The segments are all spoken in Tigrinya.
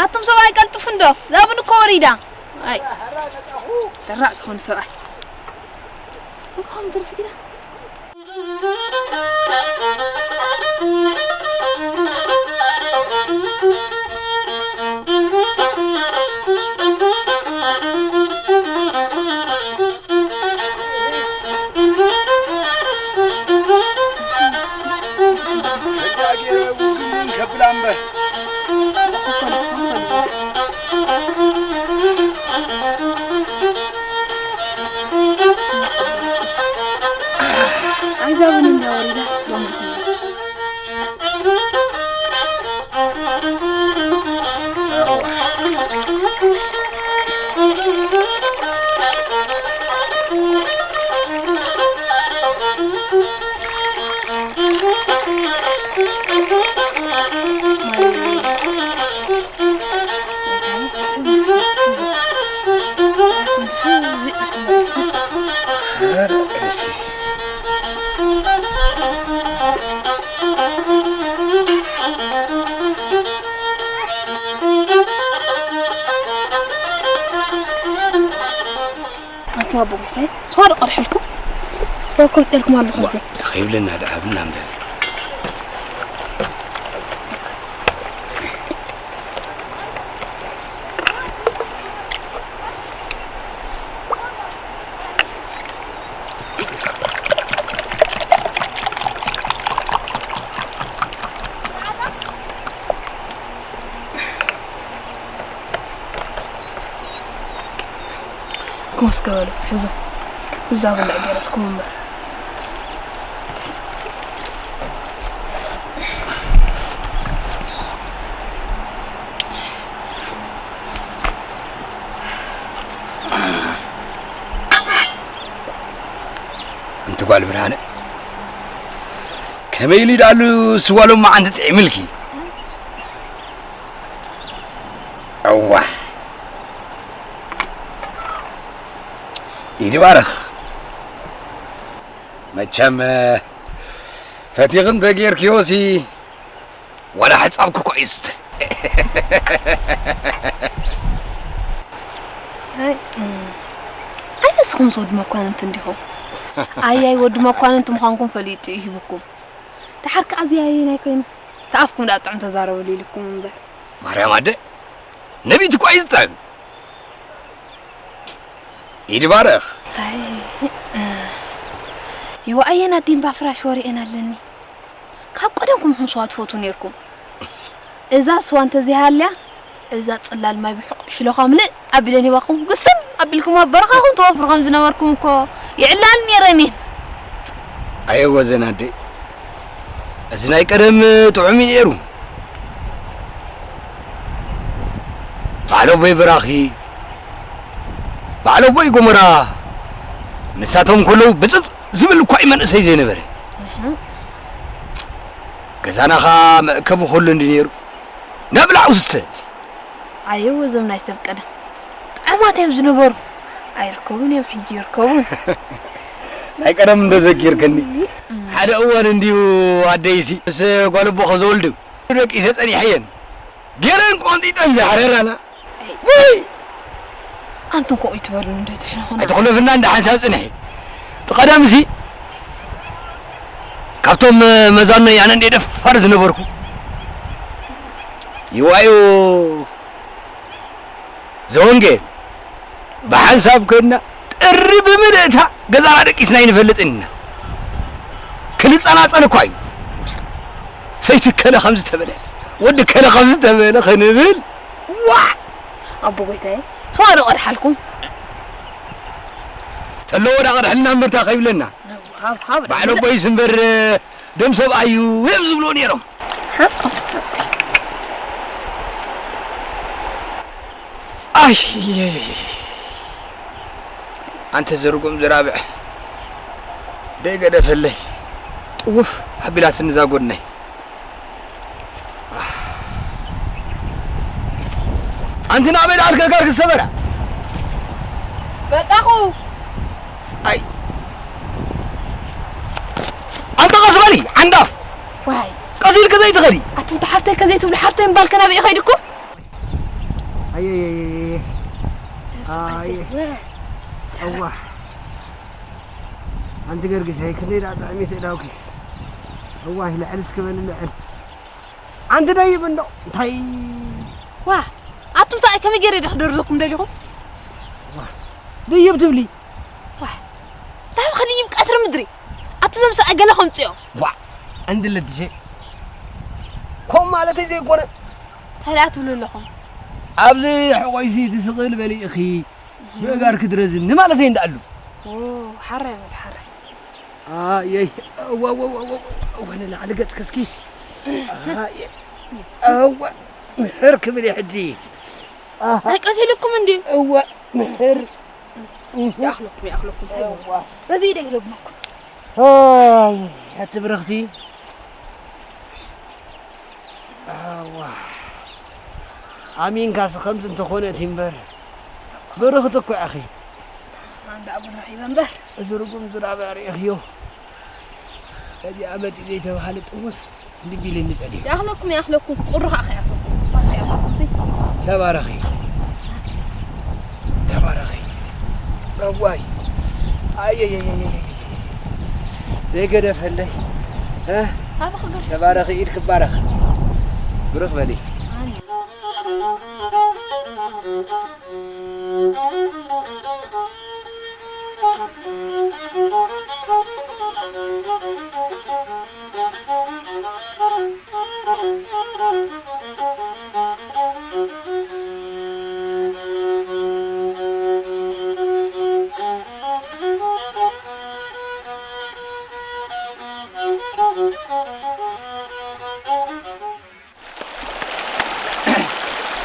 ኣቱም ሰብኣይ ቀልጥፉ እንዶ፣ እዛ ቡን እኮ ወሪዳ። ኣይ፣ ደራዕ ዝኾነ ሰብኣይ። እንኳን ትርስ ግዳ። ኣንቱም ኣቦ ጎይታይ፣ ስዋ ዶ ቀድሐልኩም? ዶ ኮልጼልኩም ኣለኹም ዋ፣ ዘይ? ተኸይብለና ደኣ ሃብና እምበር። ክወስከ በሉ፣ ሕዙ። እዛ ብልዕ ገይረትኩም እምበር። እንቲ ጓል ብርሃነ፣ ከመይ ኢሉ ደኣሉ ስዋ ሎማዓንቲ ጥዒምልኪ? እዋ። ኢድ ይባረኽ። መቸም፣ ፈቲኺ እንተ ጌርክዮሲ፣ ዋላ ሕጻብኪ እኳ እዩ ዝስተ። ኣይ፣ ኣይ፣ ንስኹምስ ወዲ መኳንንቲ እንዲኹም። ኣያይ ወዲ መኳንንቲ ምዃንኩም ፈሊጡ እዩ ሂብኩም። ደሓር ከኣ እዚ ኣየናይ ኮይኑ? ተኣፍኩም ደኣ ጥዑም ተዛረብሉ ኢልኩም እምበር። ማርያም ኣደ፣ ነቢት እኳ እዩ ዝጠን። ኢድ ይባረኽ። ኣይ፣ እ፣ ይዋኣየን ኣዲምባ ፍራሽ ወሪኤን ኣለኒ። ካብ ቀደምኩም ኢኹም ስዋ ትፈትዉ ነይርኩም። እዛ ስዋ እንተዘይሃልያ፣ እዛ ጽላል ማይ ብሕቑ ሽሎኻ ምልእ ኣቢለን ሂባኹም፣ ግስም ኣቢልኩም ኣብ በረኻኹም ትወፍሩ ከም ዝነበርኩም እኮ ይዕላል ነይረን እየን። ኣየወ ዘን ኣደይ፣ እዚ ናይ ቀደም ጥዑም እዩ ነይሩ። በዓል ኣቦይ በራኺ፣ በዓል ኣቦይ ጎመራ፣ ንሳቶም ከለዉ ብጽጽ ዝብል እኳ እዩ መንእሰይ ዘይነበረ። እህ። ገዛና ኸኣ መእከቢ ከሎ እንዲ ነይሩ። ነብላዕ ውስተ። ኣየው፣ እዞም ናይ ሰብ ቀደም ጥዑማት እዮም ዝነበሩ። ኣይርከቡን እዮም፣ ሕጂ ይርከቡን። ናይ ቀደም እንዶ ዘኪርክኒ። እም። ሓደ እዋን እንድዩ ኣደይሲ ምስ ጓል ኣቦ ከዘወልዱ ደቂሰ ጸኒሐየን። ገለን ቆንጢጠን ዘሕረራና። ወይ! ኣንቱም ከምኡ ይትበሉ እንዶ ትሕልኹና። ኣይትኹለፍና እንዳ ሓንሳብ ጽንሒ። እቲ ቀደምሲ ካብቶም መዛኖ ያነ እንደ ደፋር ዝነበርኩ። ይዋዩ ዘወንጌል ብሓንሳብ ኮይንና ጥሪ ብምልእታ ገዛና ደቂስና ኣይንፈልጥን ኢና። ክንጸናጸን እኳ እዩ። ሰይቲ ከለ ከም ዝተበለት፣ ወዲ ከለ ከም ዝተበለ ክንብል፣ ዋዕ! ኣቦ ጎይታዬ፣ ስዋ ዶ ቀድሓልኩም? ተለዎ ዳ ቀድሕልና እምበርታ ከይብለና። ሃብ፣ ሃብ፣ ባዕሎ ቦይስ እምበር ደም ሰብኣዩ እዮም ዝብልዎ ነይሮም። ሓቆም። ኣይ፣ ኣንተ ዘርጉም ዝራብዕ ደይ ገደፈለይ ጥውፍ ኣቢላትኒ እዛ ጎድነይ። ኣንቲ ናበይ ደኣልከ ጋር ክሰበራ? መጻኹ። ኣይ። ኣንተ ቀስ በሊ፣ ዓንዳፍ። ዋይ። ቀስ ኢልክ ዘይትኸዲ። ኣቱም ተሓፍተይ ከዘይትብሉ ሓፍተይ ምባል ከናበይ ይኸይድኩም? ኣየየየየ። ኣየ። ኣዋ። ኣንቲ ገርግሰይ፣ ክንደይ ደኣ ጥዕሚት እዳውኪ። እዋይ፣ ልዕል እስኪ በሊ፣ ልዕል። ኣንቲ ደይብ እንዶ፣ እንታይ? ዋ፣ ኣቱም ሰብኣይ ከመይ ገይረ ድሕደርዘኩም ደሊኹም? ዋ፣ ደይብ ትብሊ? ዋ፣ እንታይ ከድይብ ቀትሪ ምድሪ? ኣቱ ዘም ሰብኣይ ገለ ከምጽኦ። ዋ፣ ኣንቲ ለድሸ። ከምኡ ማለተይ ዘይኮነ። እንታይ ደኣ ትብሉ ኣለኹም? ኣብዚ ሕቖይሲ ትስቕል በሊ ኢኺ። ብእጋር ክድረዝኒ ማለተይ እንዳኣሉ። ኦ፣ ሓራይ በል፣ ሓራይ። ኣየይ፣ እወ፣ እወ፣ እወ፣ እወ፣ እወ፣ ንላዕሊ ገጽኪ እስኪ። ኣየ፣ እወ፣ ምሕር ክብል እየ ሕጂ። ኣሃ። ኣይቀሲልኩም እንድዩ? እወ፣ ምሕር። እህ። ይኣኽለኩም፣ ይኣኽለኩም። እወ። በዚ ኢደይ ይደግመኩም። ኣይ፣ ኣቲ ብርኽቲ። ኣዋ። ኣሚንካስ ከምዚ እንተኾነ እቲ እምበር። ብርኽቲ እኮ ኢኺ። ኣንዳ ኣቡን ረኺበ እምበር። እዚ ርጉም ዝራበ ርኢኽዮ። እዚኣ መጺ ዘይተባህለ ጥውፍ እንዲ ቢልኒ ጸኒሑ። ይኣኽለኩም፣ ይኣኽለኩም። ቁሪ ኸኣ ከይኣተኩም። ፋስ ከይኣተኩም። ተባረኺ። ተባረኺ። እዋይ። ኣየየየየ። ዘይገደፈለይ። እ? ኣበ ክገሽ። ተባረኺ፣ ኢድ ክባረኽ። ብሩኽ በሊ። ኣሜን።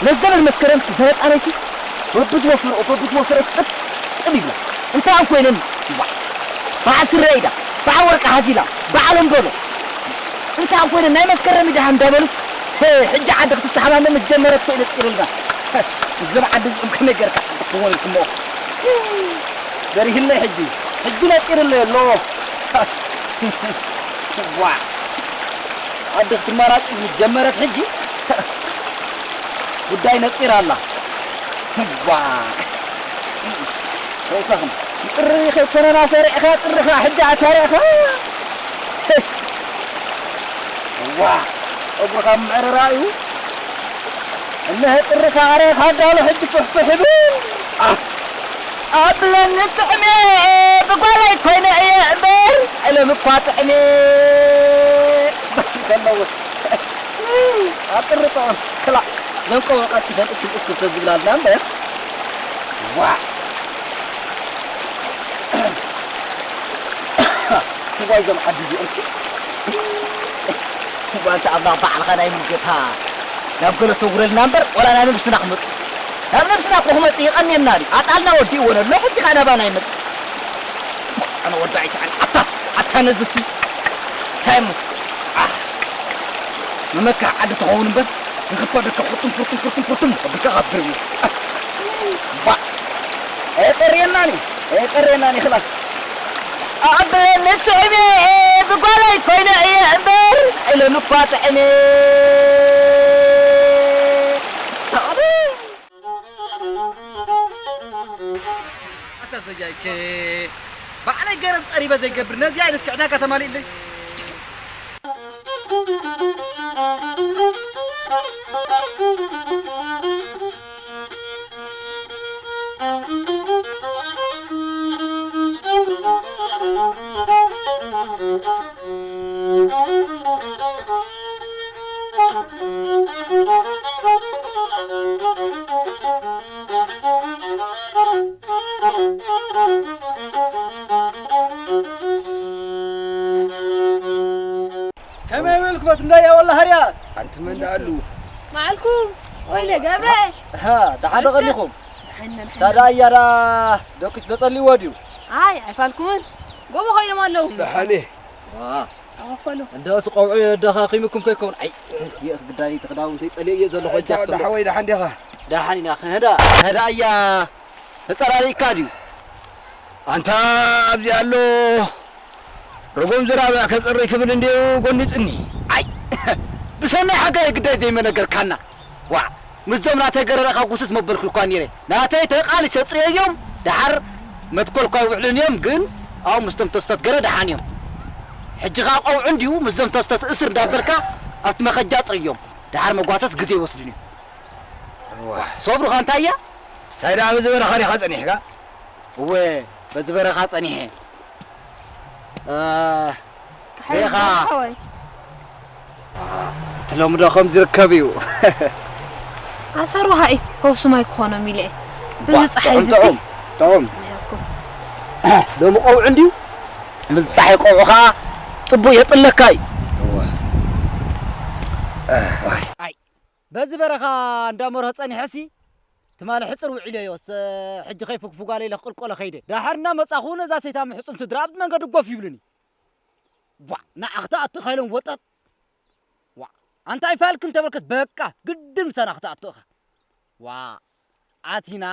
ነዘን መስከረም ዝተበጣነሲ በብዝወፈረኦ በብዝወፈረኦ ጥብ ጥብ ይብላ። እንታይ ኮይነን ይዋ በዓል ስረ ኢዳ በዓል ወርቂ ሃዚላ በዓል እምበሎ እንታይ ኮይነን ናይ መስከረም ኢዳ እንዳበሉስ ሕጂ ዓዲ ክትተሓማመም ጀመረት ኮይነ ፂርልና እዞም ዓዲ እዚኦም ከመይ ገርካ ክኾን ኢልኩሞ በሪህለይ ሕጂ ሕጂ ነፂርለይ ኣሎ ዋ ዓዲ ክትመራቂ ምስ ጀመረት ሕጂ ጉዳይ ነፂራ ኣላ። ዋ ርእሳኹም ጥሪ ከይኮነና ሰሪዕኻ ጥርኻ ሕጂ ኣታሪዕኻ ዋ ጸጉርኻ ምዕርራ እዩ። እነሀ ጥርኻ ኣረ ካዳሎ ሕጂ ፍሕፍሕ ይብል። ኣብለኒ ጥዕሜ ብጓለይ ኮይነ እየ እምበር ዕለም እኳ ጥዕሜ ከለዎ ኣጥርጦ ክላ ዘንቆ ቀጥፈን እክብ እክብ ተዝብላልና እምበር ዋ ትጓይ ዞም ዓዲ እዚኦም ሲ እኳ እንተ ኣምላኽ ባዕልኻ ናይ ሙልጌታ ናብ ገለ ሰጉረልና እምበር ወላ ናብ ነብስና ክመጽእ ናብ ነብስና እኮ ክመጽእ ይቐንየና ድዩ ኣጣልና ወዲእዎ ነሎ ሕጂ ኸዓ ናባና ይመጽእ ኣነ ወዲ ኣይትዓል ኣታ ኣታ ነዚ ሲ እንታይ እሞ ኣህ መመካ ዓዲ ትኸውን እምበር ንኽፋ ብካ ኩርቱም ኩርቱም ኩርቱም ኩርቱም ብካ ካብ ድርቡ ባ ኣይቀርየናኒ ኣይቀርየናኒ ክላ ኣዕብለኒ ስዕሜ ብጓለይ ኮይነ እየ እምበር ኢለኒ እኳ ጥዕሜ ኣታ ዘያይከ ባዕለይ ገረብ ጸሪበ ዘይገብር ነዚኣ ኢለስ ክዕዳጋ ተማሊእለይ ከመይ ውዕልኩም ኣቲ እንዳያ ወላ ሃርያት? ኣንቲ መን ደኣ ኣሉ? መዓልኩም? ወይለ ገብረ። ሃ፣ ደሓን ዶ ቀኒኹም? ደሓን ኢና፣ ደሓን ኢና። ታዲያ ኣያ ደኣ ደቂስ ተጸልይዎ ድዩ? ኣይ፣ ኣይፋልኩምን። ጎቦ ኮይኖም ኣለዉ። ደሓን እየ። ዋ። ኣወከሉ። እንደ እቲ ቆብዑ ደኻኺምኩም ከይከውን። ኣይ፣ ግዳይ እቲ ክዳውንተይ ጸሊኤዮ ዘለኹ። ኣይ፣ እጃ ኣፍትሎ። ደሓን ወይ ደሓን ዲኻ? ደሓን ኢና። ከህዳ፣ ከህዳ ኣያ ተጸላሊእካ ድዩ? ኣንታ ኣብዚ ኣሎ ርጉም ዝራብዕ ከጽሪ ክብል እንድዩ ጎኒጽኒ። ኣይ፣ ብሰናይ ሓጋይ ግዳይ ዘይመነገርካና። ዋ፣ ምስዞም ናተይ ገረራ ካብ ጉስስ መበልኩልኳ ነይረ። ናተይ ተቓሊሰ ጽርየዮም፣ ደሓር መትኮልኳ ይውዕሉን እዮም፣ ግን ኣብኡ ምስቶም ተስቶት ገረ ደሓን እዮም። ሕጂ ኸኣ ቆውዑ እንድዩ ምስዞም ተስቶት እስር እንዳበልካ ኣብቲ መኸጃ ጽርዮም። ደሓር መጓሰስ ግዜ ይወስዱን እዮም። ዋ። ሶብሩኻ እንታይ እያ? እንታይ ደኣ በዚ በረኻ ዲኻ ጸኒሕካ? እወ፣ በዚ በረኻ ጸኒሐ። እ፣ ሬኻ። ሓወይ። እቲ ሎሚ ዶ ከምዚ ይርከብ እዩ? ኣሰሩ ሃኢ፣ ፈውሱ ማይ ክኾኖም ኢለ እየ። በዚ ባ፣ ጸሓይ ጥዑም፣ እዚ ጥዑም፣ ጥዑም። ይሃብኩም። ሎሚ ቆውዑ እንድዩ፣ ምስ ጸሓይ ቆውዑ ኸኣ ጽቡቕ የጥለካ እዩ። እወ። ዋይ። ኣይ፣ በዚ በረኻ እንዳመርሆ ጸኒሐሲ፣ ትማሊ ሕጽር ውዒለዮ፣ ስ-፣ ሕጂ ከይፍግፍጓለ ኢለ ክቕልቀሎ ከይደ። ዳሕር እናመጻኹ ነዛ ሰይታም ሕጹን ስድራ ኣብዚ መንገዲ ጎፍ ይብሉኒ። ዋ፣ ንዓ ክትኣቱ ኢኻ ኢሎም ወጠጥ። ዋ፣ ኣንታ ኣይፋልክን ተበልከስ በቃ፣ ግድን ምሳና ክትኣቱ ኢኻ። ዋ፣ ኣቲና፣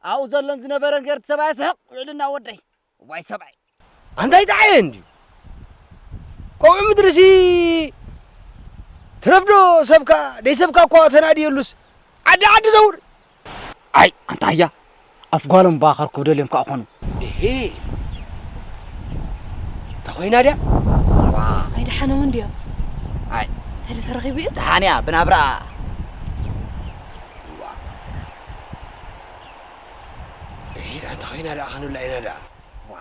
ኣብኡ ዘሎን ዝነበረን ገይሩ እቲ ሰብኣይ ስሕቕ ውዕልና ወደይ። እዋይ ሰብኣይ። ኣንታይ ጣዕየ እንድዩ? ቆብዑ ምድርሲ ትረፍዶ ሰብካ፣ ደይ ሰብካ እኳ ተናድየሉስ ዓዲ ዓዲ ዘውር። ኣይ፣ ኣንታ ኣያ፣ ኣፍ ጓሎም ባኸር ክብደልዮም ከኣ ኾኑ። እሂ። ተኾይና ድያ? ዋ። ኣይደሓኖምን ድዮም? ኣይ። ሕጂ ተረኺቡ እዩ? ደሓን እያ፣ ብናብራ። ዋ። እሂ፣ ደኣ እንተኾይና ደኣ፣ ከንብላ ኢና ደኣ። ዋ።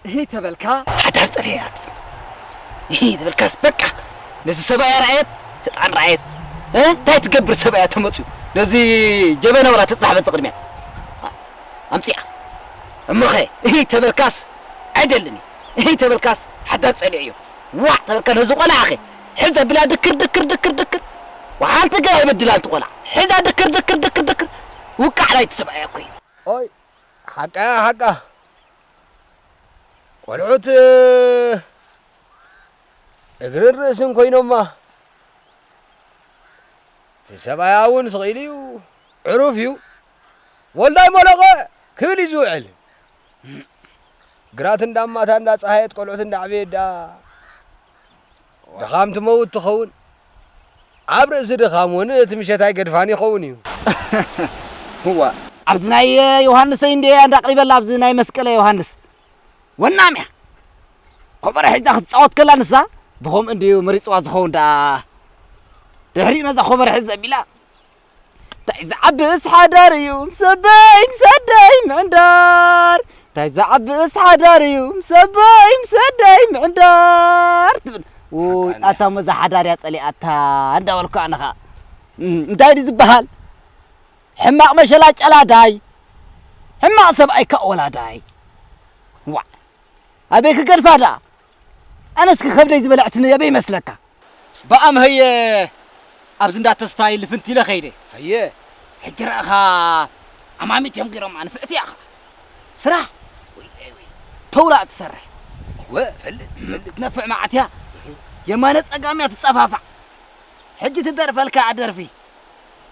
እሂ ተበልካ? ሓዳር ጸለየ ኣትብል። እሂ ተበልካስ በቃ። ነዚ ሰብኣያ ረኣየት፣ ሰይጣን ረኣየት። እ? እንታይ ትገብር ሰብኣያ ተመጽዩ? ነዚ ጀበና ወላ ተጽናሕ በዚ ቅድሚያ። ኣምጽኣ። እሞኸ፣ እሂ ተበልካስ ኣይደልን እዩ። እሂ ተበልካስ ሓዳር ጸሊኦ እዩ። ዋዕ ተበልካ ነዚ ቆልዓ ኸ። ሕዛ ብላ ድክር፣ ድክር፣ ድክር፣ ድክር። ወሓንቲ ገና ይበድላ ኣንቲ ቆልዓ። ሕዛ ድክር፣ ድክር፣ ድክር፣ ድክር። ውቃዕ ናይቲ ሰብኣያ እኮ እዩ። ኦይ፣ ሓቃ፣ ሓቃ። ቆልዑት እግርን ርእስን ኮይኖማ፣ እቲ ሰብኣያ እውን ስቕ ኢሉ እዩ፣ ዕሩፍ እዩ። ወልዳይ ሞለቐ ክብል እዩ ዝውዕል። ግራት እንዳማታ እንዳፀሃየት ቆልዑት እንዳዕበየት ደኣ ድኻም ትመውት ትኸውን። ኣብ ርእሲ ድኻም እውን እቲ ምሸት ኣይገድፋን ይኸውን እዩ። እዋ፣ ኣብዚ ናይ ዮሃንሰይ እንድየ እንዳቕሪበላ፣ ኣብዚ ናይ መስቀለ ዮሃንስ። ወናም እያ። ኮበረ ሒዛ ክትጻወት ከላ ንሳ፣ ብኸምኡ እንድዩ መሪጽዋ ዝኸውን ደኣ። ድሕሪኡ ነዛ ኮበረ ሒዛ ኣቢላ፣ "እንታይ ዝዓብስ ሓዳር እዩ፣ ምስ ኣቦይ ምስ ኣደይ ምዕንዳር። እንታይ ዝዓብስ ሓዳር እዩ፣ ምስ ኣቦይ ምስ ኣደይ ምዕንዳር" ትብል። ውይ፣ ኣታ መዛ ሓዳር እያ ጸሊኣታ እንዳበልኩ ኣነ ኸኣ። እም፣ እንታይ ድዩ ዝበሃል? ሕማቕ መሸላ ጨላዳይ፣ ሕማቕ ሰብኣይ ከኣ ወላዳይ። ዋዕ! ኣበይ ክገድፋ ደኣ? ኣነስ ከብደይ ዝበልዐትኒ ኣበይ ይመስለካ? ብኣም ህየ ኣብዚ እንዳ ተስፋይ ልፍንቲ ኢለ ኸይደ። ኣየ። ሕጂ ረኣኻ፣ ኣማሚት እዮም ገይሮማ፣ ንፍዕቲ እያ ኸኣ። ስራሕ? ወይ፣ ወይ፣ ወይ። ተውላ እትሰርሕ። እወ፣ ፈልጥ፣ ፈልጥ። እትነፍዕ መዓት እያ። የማነ ጸጋም እያ ትጸፋፋዕ። ሕጂ ትደርፈልካ ደርፊ።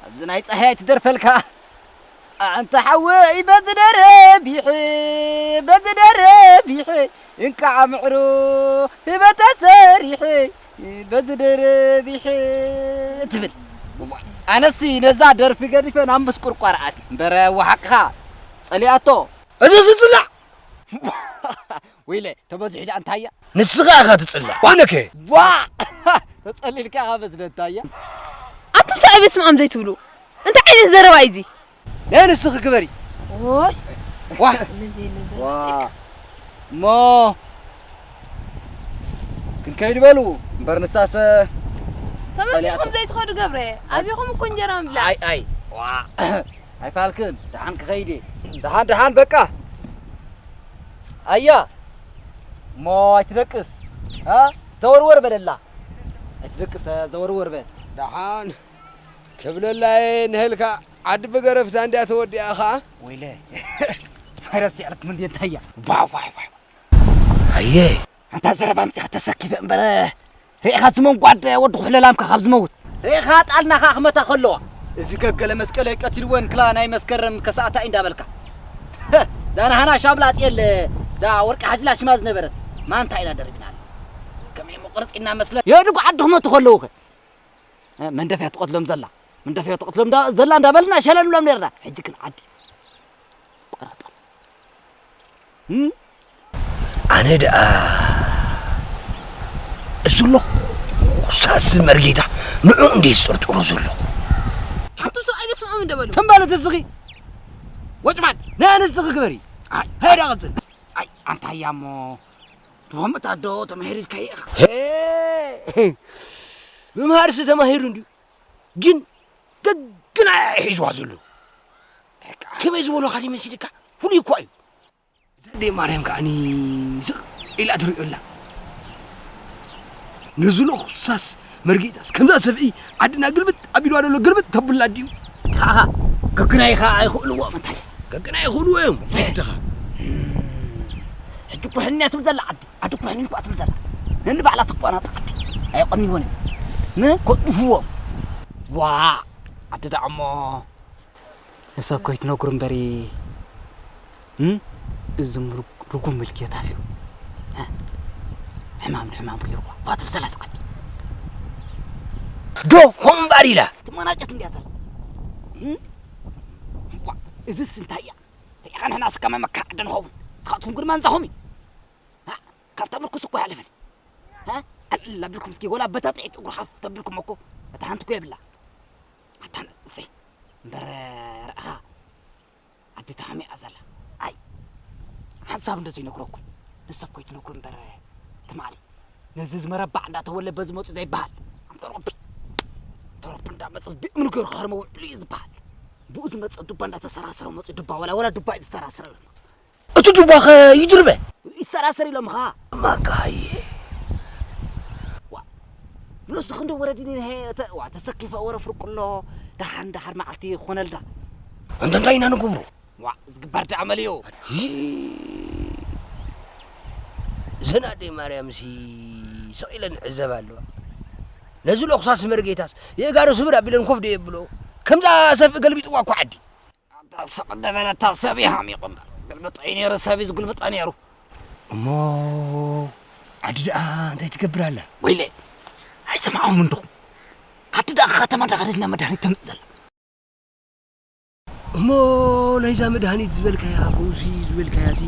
ኣብዚ ናይ ጸሃይ ትደርፈልካ። ኣንታ ሓወይ በዚ ደረቢሐ፣ በዚ ደረቢሐ፣ እንቃዕ ምዕሩ ህይወት ተሰሪሐ፣ በዚ ደረቢሐ ትብል። ኣነሲ ነዛ ደርፊ ገዲፈ ናብ ምስቁርቋር ኣትየ። እምበር ወሓቅኻ ጸሊኣቶ። እዚ ዝጽላእ። ወይለ፣ ተበዚሑ ደኣ እንታይ እያ? ንስኻ ኢኻ ትጽላእ። ዋ! ወይለከ? ዋ! ተጸሊልካ ኢኻ መስለ እንታይ እያ? ኣቱም ሰብ ኣቤት ስምዖም ዘይትብሉ። እንታይ ዓይነት ዘረባ እዩ እዚ? ናይ ንስኺ ግበሪ። ኦይ። ዋ! ነዚ የለን ዋ! ዘረባ ስኢልካ። እሞ ክንከይድ በሉ። እምበር ንሳሰ ተመሲኹም ጸሊኣቶም። ዘይትኸዱ ገብረ፣ ኣቢኹም እኮ እንጀራ ምብላዕ። ኣይ፣ ኣይ። ዋ። ኣይፋልክን፣ ደሓን ክኸይድ እየ። ደሓን፣ ደሓን፣ በቃ። ኣያ። እሞ ኣይትደቅስ። እ? ዘወርወር በለላ። ኣይትደቅስ፣ ዘወርወር በል። ደሓን ክብለላ እየ ንህልካ ዓዲ ብገረፍታ እንድያ ተወዲኣ ኸኣ። ወይለ። ኣይረሲዕልኩም እንዴ እንታያ? ዋይ፣ ዋይ፣ ዋይ። ኣየ። ኣንታ ዘረባ ኣምጺኻ ተሰኪፈ እምበር፣ ርኢኻ ዝመንጓድ ወዲ ኩሕለላምካ ካብ ዝመውት። ርኢኻ ጣልና ኸኣ ክመታ ከለዋ። እዚ ገገለ መስቀለይ ቀቲልወን ክላ ናይ መስከረም ከሰኣታ እዩ እንዳበልካ። እዛ ናህና ሻብላ ጤል፣ እዛ ወርቂ ሓጅላ ሽማ ዝነበረት፣ ማንታ ኢና ደሪብና። ከመይ መቑረጺ ኢና መስለ። የድጉ ዓዲ ክመቱ ከለዉ ኸ? እ፣ መንደፍያ ትቐትሎም ዘላ። መንደፍያ ትቐትሎም እንዳ-፣ ዘላ እንዳበልና ሸለል ንብሎም ነርና። ሕጂ ግን ዓዲ ቆራጠል። እም? ኣነ ደኣ እሱ ኣለኹ ሳስ መርጌታ ንዑ እንዴ ዝጥርጥሮ ዘለኹ። ሓንቱም ሰብኣይ በስመ ኣብ እንደ በሉ። ተንባለ ተስኺ። ወጭማን፣ ናይ ኣንስትኺ ግበሪ። ኣይ፣ ሄዳ ቀጽል። ኣይ፣ ኣንታያ እሞ፣ ብኸምኡ ታዶ ተማሂሩ ኢልካዮ ኢኻ? ሄ፣ ምምሃርሲ ተማሂሩ እንድዩ። ግን ገግና ሒዝዋ ዘሎ። ከመይ ዝበሎ ካሊ መሲልካ? ፍሉይ እኳ እዩ። እዛ ኣደይ ማርያም ከኣኒ ስቕ ኢላ ትርእዮ ኣላ። ነዚ ለኹሳስ መርጌታስ ከምዛ ሰብኢ ዓድና ግልብጥ ኣቢልዋ ዘሎ ግልብጥ ተብላ ድዩ? ካኻ ገግናይ ኸኣ ኣይኽእልዎ መታል። ገግናይ ይኽእልዎ እዮም። ወድኻ። ሕጂ እኮ ሕንያ ትብል ዘላ ዓዲ። ዓዲ እኮ ሕንያ እኮ ትብል ዘላ። ነንባዕላ ትቋናጣ ዓዲ። ኣይቆንይዎን እዮም። ንከጥፍዎም። ዋ! ዓዲ ደኣ እሞ ንሰብ ከይትነግሩ እምበሪ፣ እም? እዝም ርጉ-፣ ርጉም ምልኬታ እዩ። እ? ሕማም ንሕማም ገይርዋ። ዋ ትብል ዘላ ጸዓት። ዶ ኾም እምበኣር ኢላ። ትመናጨት እንድያ ዘላ። እም? ዋ፣ እዝስ እንታይ እያ? እንታይ ኢኻ ንሕና ስከመ መካዕደ ንኸውን? ንኻትኩም ግን መንዛኹም እዩ። እ? ካብ ተምርኩስ እኮ ኣይሕልፍን። እ? ኣልዕል ኣቢልኩም እስኪ ወላ በታ ጥዒት እግሩ ሓፍ ተቢልኩም እኮ እታ ሓንቲ እኮ የብላ። ኣታ ንእሰይ እምበር ረኣኻ ዓዲ ተሃሚኣ ዘላ። ኣይ፣ ሓንሳብ እንዶ ዘይነግረኩም፣ ንሰብ ኮይትነግሩ እምበር ትማሊ ነዚ ዝመረባዕ እንዳተወለበ ዝመጹ ዘይበሃል። ኣም ተሮቢ፣ ተሮቢ እንዳመጸ ብእምኒ ገይሩ ክኸርመ ውዕሉ እዩ ዝበሃል። ብኡ ዝመጸ ዱባ እንዳተሰራሰረ መጹ ዱባ፣ ወላ፣ ወላ ዱባ እዩ ዝሰራሰረ። እቲ ዱባ ኸ ይድርበ? ይሰራሰር ኢሎምኻ። ማጋሃዬ። ዋ፣ ብሎስ ክንዲ ወረዲ ንሄ፣ ተ-፣ ዋ፣ ተሰኪፈ ወረ ፍርቁሎ፣ ደሓን፣ ደሓን መዓልቲ ይኾነልዳ። እንተ እንታይ ኢና ንገብሮ? ዋ፣ ዝግበር ደኣ መሊኡ። ይ-፣ ዘን ኣደይ ማርያምሲ ስቕ ኢለን ይዕዘባ ኣለዋ። ነዚ ለኹሳስ መርጌታስ የእጋሩ ስብር ኣቢለን ኮፍ ደየብሎ። ከምዛ ሰፍኢ ገልቢጥዋ እኮ ዓዲ። ኣታ ስቕ እንደ በለታ ሰብ ይሃሚቑ እምበር። ግልብጦ እዩ ነይሩ፣ ሰብ እዩ ዝጉልብጦ ነይሩ። እሞ ዓዲ ደኣ እንታይ ትገብር ኣላ? ወይለ፣ ኣይሰማዕኹም እንዲኹም። ዓዲ ደኣ ከተማ እንዳኸደት ኢና መድሃኒት ተምጽእ ዘላ። እሞ ናይዛ መድሃኒት ዝበልካያ፣ ፈውሲ ዝበልካያሲ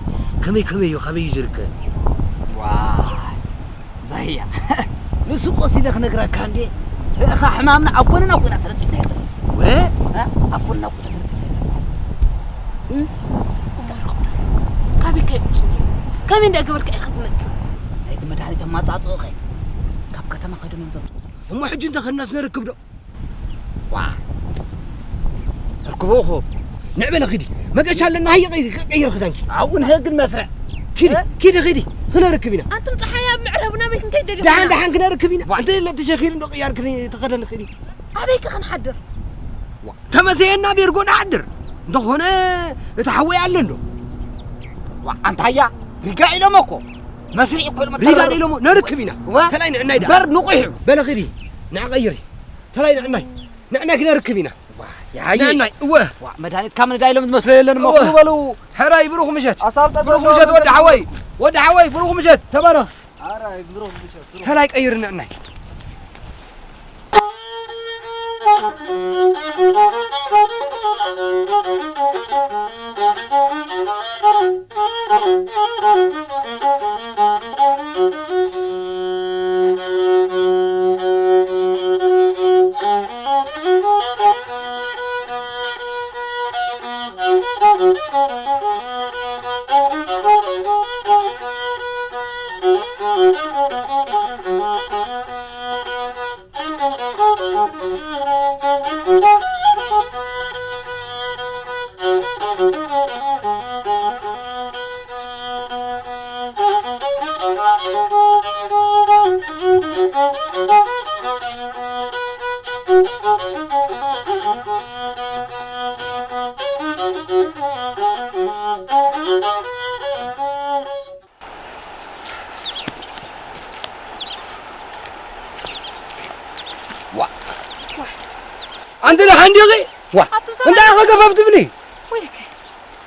ከመይ ከመይ እዩ? ካበይ እዩ ዝርከብ? ዋይ፣ ዛህያ። ንሱ ቆስ ኢለ ክነግረካ እንዴ? እኻ ሕማምና ኣብ ጎንና ኮይና ተለጢፍና እያ ዘላ። ወ? እ? ኣብ ጎንና ኮይና ተለጢፍና እያ ዘላ። እም? ካበይ ከ ይቁስሉ? ከመይ እንዳገበርካ ኢኻ ዝመጽእ? ናይቲ መድሃኒት ኣማጻጽኦ ኸ? ካብ ከተማ ከይዶም እዮም ዘምጽኡ። እሞ ሕጂ እንተ ኸድናስ ነርክብ ዶ? ዋ። ርክቦ እኮ። ንዕ በለ ኺዲ። መገሻ ኣለና፣ ሃየ ቀይ-፣ ቀይር ክዳንኪ። ኣብኡ ንህግን መስርዕ። ኪዲ፣ እ? ኪዲ ኺዲ። ክነርክብ ኢና። ኣንቱም ጸሓይ ኣብ ምዕራብ ናበይ ክንከይድ ደሊኹም ደሓን፣ ኢና? ደሓን ክነርክብ ኢና። ዋ። እንተ የለን ተሸኺሉ እንዶ ቅያር ክን-፣ ተኸደን ኺዲ። ኣበይ ከ ክንሓድር? ዋ። ተመሰየና ቤርጎ ንሓድር። እንተኾነ እቲ ሓወይ ኣሎ እንዶ። ዋ፣ ኣንታያ፣ ሪጋ ኢሎሞ እኮ። መስርዕ እኮ ኢሎሞ ሪጋ ተረሩ። ኢሎሞ ነርክብ ኢና። ዋ። ተላይ ንዕናይ ደኣ። በር ንቑሕ እዩ። በለ ኺዲ። ንዓ ቀይሪ። ተላይ ንዕናይ። ንዕናይ ክነርክብ ኢና። ዋ፣ ያይ። ንዕናይ፣ እወ። ዋ፣ መድሃኒት ካብ ንዳ ኢሎም ዝመስሎ የለን እሞ እወ። ኩሉ በሉ። ሕራይ ብሩኽ ምሸት። ኣሳልጦ ብሩኽ ዘሎ ምሸት ወዲ ሓወይ። ወዲ ሓወይ ብሩኽ ምሸት። ተባረኽ። ኣራይ ብሩኽ ምሸት። ብሩኽ። ተላይ ቀይር ንዕናይ። ኣንቲ ደሓን ዲኺ? ዋ፣ ኣቱም እንታይ ሰብኣይ ኢኻ ገፈፍ ትብሊ? ወይለከ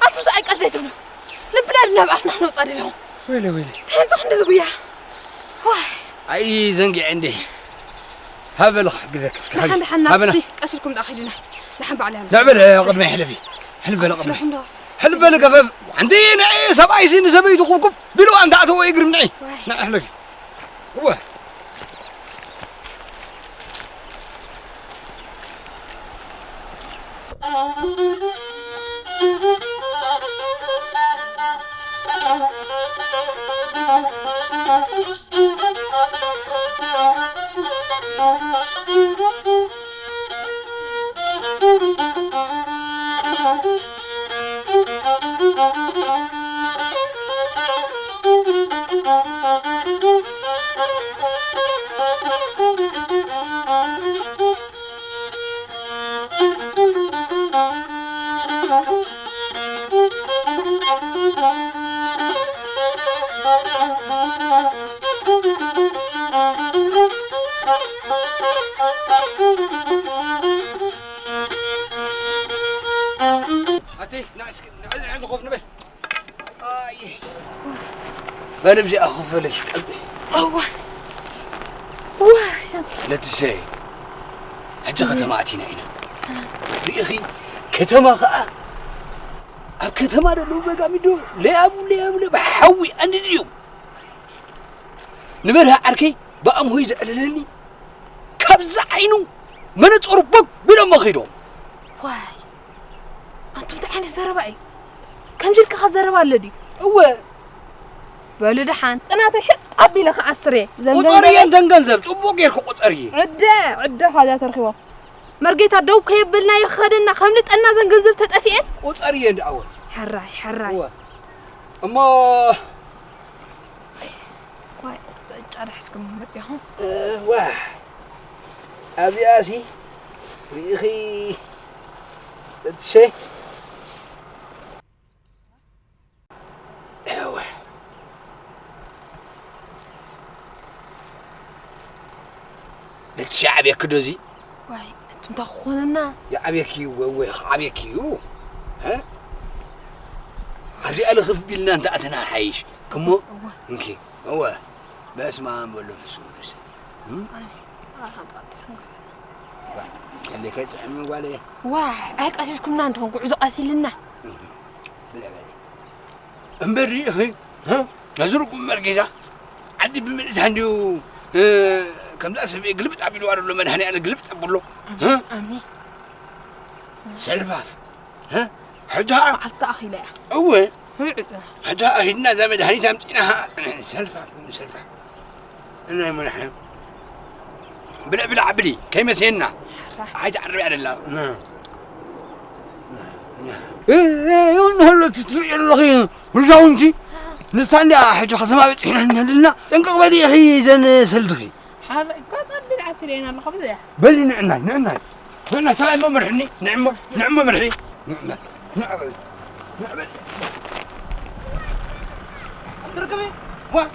ኣቱም ሰብኣይ ቀስ ዘይትብሉ። ልብና ድና ኣብ ኣፍና ክነውፃ ደለኹ። ወይለ ወይለ። እንታይ ምፅኹ እንደዚ ጉያ? ዋይ። ኣይ ዘንጊዐ እንዴ። ሃበለ ክሕግዘክ እስኪ። ደሓን ደሓን ናብ ሃበና። እሺ ቀስ ኢልኩም ደኣ ከይድና። ደሓን ባዕል ያለ። ንዕበል ቅድመይ ሕለፊ። ሕልፍ በለ ቅድመይ። ሕልፍ በለ ገፈፍ። ኣንቲ ንዒ ሰብኣይሲ ንሰበይቱ ኩብኩብ ቢሉ ኣንታ ኣተወ ይግርም ንዒ። ንዒ ሕለፊ። እወ። ኣቲ ንዓ እስኪ ንዓ ንዓ ንኾፍ ንበል። ኣይ በል እዚኣ ኮፍ በለሽ ቀልጢ። እዋ እዋ ኣንቲ ለትሰይ ሕጂ ከተማ ኣቲና ኢና። ርኢኺ ከተማ ኸዓ ኣብ ከተማ ዘለዉ በጋሚዶ ለያቡ ለያቡ ለያቡ ሓዊ ኣንድድ እዮም። ንበርሀ ዓርከይ ብኣምሆይ ዘዕለለኒ ካብዛ ዓይኑ መነፀሩ ቦግ ቢሎሞ ከይዶም። ዋይ ኣንቱም እንታይ ዓይነት ዘረባ እዩ? ከምዚ ኢልካ ከ ዘረባ ኣሎ ድዩ? እወ በሉ ደሓን ቅናተ ሸጥ ኣቢለ ክኣስር እየ። ዘን ቁፀርየን ገንዘብ ተን ገንዘብ ፅቡቅ ጌርኩ ቁፀርየ። ዕደ ዕደ ካብዚኣ ተርኪቦም መርጌታ ደው ከየበልናዮ ክኸደና ከምልጠና ዘን ገንዘብ ተጠፊኤን። ቁፀርየን ደኣወ። ሕራይ ሕራይ እወ እሞ ዋይ ጫዳ ሒዝኩም መፂኹም። እዋ ኣብዚኣሲ ርኢኺ እትሸ እወ ነቲ ሻዕብያ ክዶ እዚ ዋይ እቲ እንታይ ክኾነና ይዓብየኪ እዩ ወወ ክዓብየኪ እዩ እ ኣብዚኣ ልኽፍ ቢልና እንተ ኣተና ሓይሽ ክሞ እወ እንኪ እወ በስመ ኣብ ወወልድ ወመንፈስ ቅዱስ እም? ኣሜን። ኣርሃም ኣዲስ ነገር። ቀንዴ ከይጥዕም ጓለየ ዋይ ኣይቀሲስኩምና እንተኾን ጉዕዞ ቀቲልና እምበር ሪኢኺ ነዚ ርጉም መርጌታ ዓዲ ብምልእታ እንድዩ ከምዛ ሰብ ግልብጥ ኣቢልዋ ዘሎ መድሃኒኣለ ግልብጥ ኣብሎ ኣሜን ሰልፋፍ ሕጂ መዓልቲ ኣኺለ እያ እወ ሕጂ ሂድና እዛ መድሃኒት ኣምፂና ሰልፋፍ ሰልፋፍ እናይ መድሓ ብልዕ ብልዕ ብሊ ከይመሰየና ፀሓይ ትዓርብ እያ ደላ ይሁን ሃለቲ ትርኢ ኣለኺ ህዛውንቲ ንሳ እንዲኣ ሕጂ ከተማ በፂሕና እንሄድልና ጥንቅቕ በሊ ኢኺ ዘን ሰልድኺ ሓራይ እኳ ጸቢል ዓሲለየን ኣለኹ ብዘያ በሊ ንዕናይ ንዕናይ ንዕናይ ተባይ መምርሕኒ ንዕሞ ንዕሞ ምርሒ ንዕናይ ንዕበል ንዕበል ኣትርክቢ ዋ